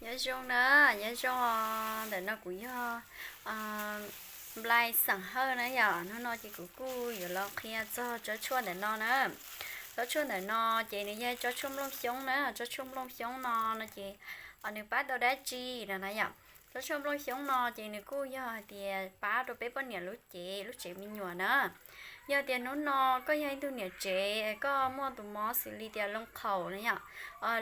Nyob zoo na, nyob zoo os. Ntawm no kuv yog Nplai Xeem Hawj na yom. Hnub no ces kuv kuj yuav los qhia txog tsob tshuaj ntawm no na. Tsob tshuaj ntawm no ces nws yog tsob tshuaj nplooj xyoob na. Tsob tshuaj nplooj xyoob no no ces nws pab tau dab tsi no na yom? Tsob tshuaj nplooj xyoob no ces nws kuj yog hais tias pab rau peb poj niam lub cev, lub tsev me nyuam na. Yog tias hnub no koj yog ib tug niam tsev, koj muaj tus mob xws li tias loo qhaum na yom,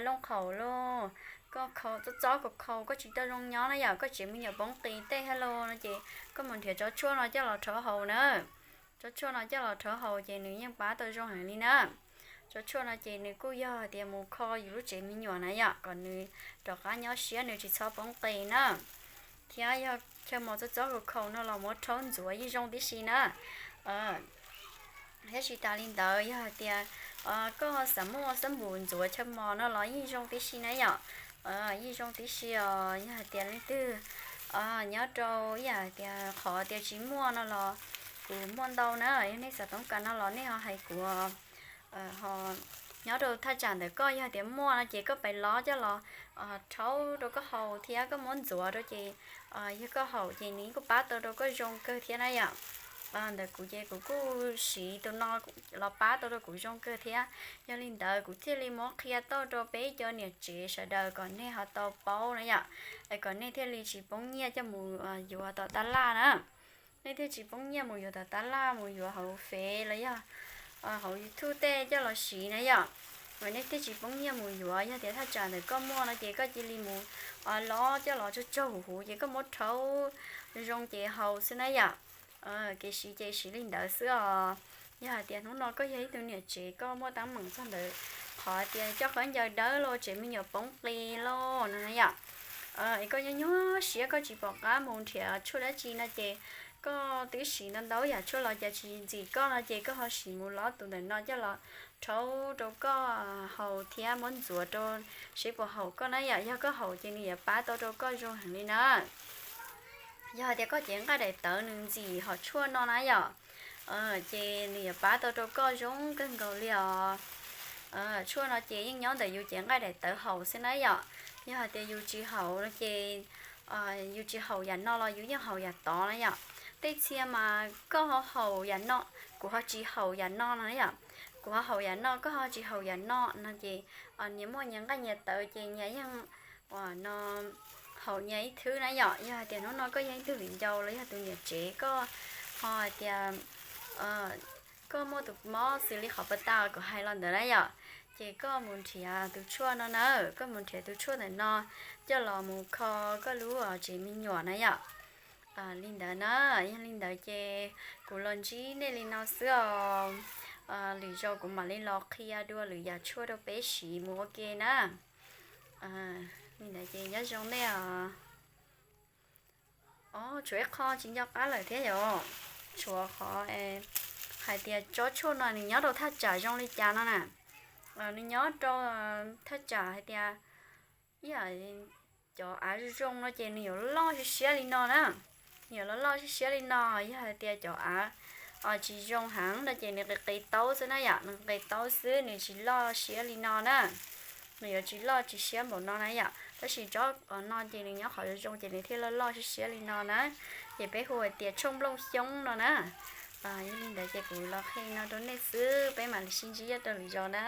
loo qhaum los koj khaus txob txob khaus khaus koj tsis tau zoo nyob na yom, koj tsev me nyuam poob qis tej hab los no ces koj mus nrhiav tsob tshuaj no coj los rhaub haus na. Tsob tshuaj no coj los rhaub haus ces nws yeej pab tau zoo heev li na. Tsob tshuaj no ces nws kuj yog hais tias mus kho yus lub tsev me nyuam na yom, kom nws rov qab nyob siab, nws tsis txhob poob qis na. Thiab yog chaw mos txob txob khaus khaus no los muab rhaub ntxuav yeej zoo tib si na. Thiab tsis tas li ntawd, yog hais tias koj xav muaj xab npum ntxuav chaw mos no los yeej zoo tib si na yom. Yeej zoo tib si os. Yog hais tias leej twg nyob rau ib yam hais tias qhov tias tsis muaj no los kuv muaj ntau na. Yog nej xav toob kas no los nej ho hais kuv, ho nyob rau thaj tsam ntawm koj, yog hais tias muaj no ces koj pais lov coj los rhaub rau koj haus thiab koj muab ntxuav rau ces yog koj haus ces nws kuj pab tau rau koj zoo kawg thiab na yom. Ntawm kuv ces kuv kuj siv tus no los pab tau rau kuv zoo kawg thiab. Yog li ntawd kuv thiaj li muab qhia tau rau peb cov niam tsev sawv daws kom nej ho tau paub na yom, es kom nej thiaj li tsis poob nyiaj coj mus yuav tom tab laj na. Nej thiaj tsis poob nyiaj mus yuav tom tab laj, mus yuav hauv Fev los yog hauv YouTube tej coj los siv na yom. Nej thiaj tsis poob nyiaj mus yuav. Yog tias thaj tsam ntawm koj muaj no ces koj cia li mus lov coj los tsaug tsaug huv huv ces koj muab rhaub zoo ces haus xwb na yom. Kev siv ces siv li ntawd xwb os. Yog hais tias hnub no koj yog ib tug niam tsev, koj muaj teeb meem txog ntawm qhov tias coj khaub ncaws dawb los tsev me nyuam poob qis los no na yom, es koj nyob nyuaj siab koj tsis pom qab mus nrhiav tshuaj dab tsi no ces koj twb siv ntau ntau yam tshuaj los cas tsis ntxim koj no ces koj ho sim mus lov tus ntawm no coj los rhaub rau koj haus thiab muab ntxuav rau seb puas haum koj na yom. Yog koj haum ces nws yuav pab tau rau koj zoo heev li na. Yog hais tias koj cev nqaij daim tawv nws ntxim hom tshuaj no na yom, ces nws yuav pab tau rau koj zoo kawg nkaus li os. Tshuaj no ces yeej nyob ntawm yus cev nqaij daim tawv haus xwb na yom. Yog hais tias yus tsis haus no ces yus tsis haus yam no los yus yeej haus yam tod na yom. Tej txhia mas koj ho haus yam no, kuv ho tsis haus yam no no na yom. Kuv ho haus yam no, koj ho tsis haus yam no no ces nyias muaj nyias nqaij nyias tawv ces nyias yeej ua no haus nyias ib thwb na yom. Yog hais tias hnub no koj yog ib tug viv ncaus los yog tus niam tsev, koj ho hais tias koj muaj tus mob xws li qhov pas tas kuv hais los ntawd na yom, ces koj mus nrhiav tus tshuaj no na, koj mus nrhiav tus tshuaj ntawm no coj los mus kho koj lub tsev me nyuam na yom. Li ntawd na, yog li ntawd ces kuv los ntsib nej li no xwb os. Lwm zaus kuv mam li los qhia dua lwm yam tshuaj rau peb siv mus ua ke na. Li ntawd ces nyob zoo nej os. Tshuav ib qho tsis nco qab lawm thiab yom. Tshuav qhov hais tias tsob tshuaj no nws nyob rau thaj tsam zoo li cas no na. Nws nyob rau thaj tsam hais tias ib yam cov av zoo zoo no ces nws yuav loj siab siab li no na. Nws yuav loj loj siab siab li no. Yog hais tias cov av tsis zoo heev no ces nws qis qis taub xwb na yom, nws qis taub xwb, nws tsis loj siab li no na. Nws yuav tsis loj tsis siab npaum no na yom. Tab sis tsob no ces nws nyob qhov zoo zoo ces nws thiaj loj loj siab siab li no na. Ces peb hu hais tias tshuaj nplooj xyoob no na. Yog li ntawd ces kuv los qhia no rau nej xwb, peb mam li sib ntsib rau lwm zaus na.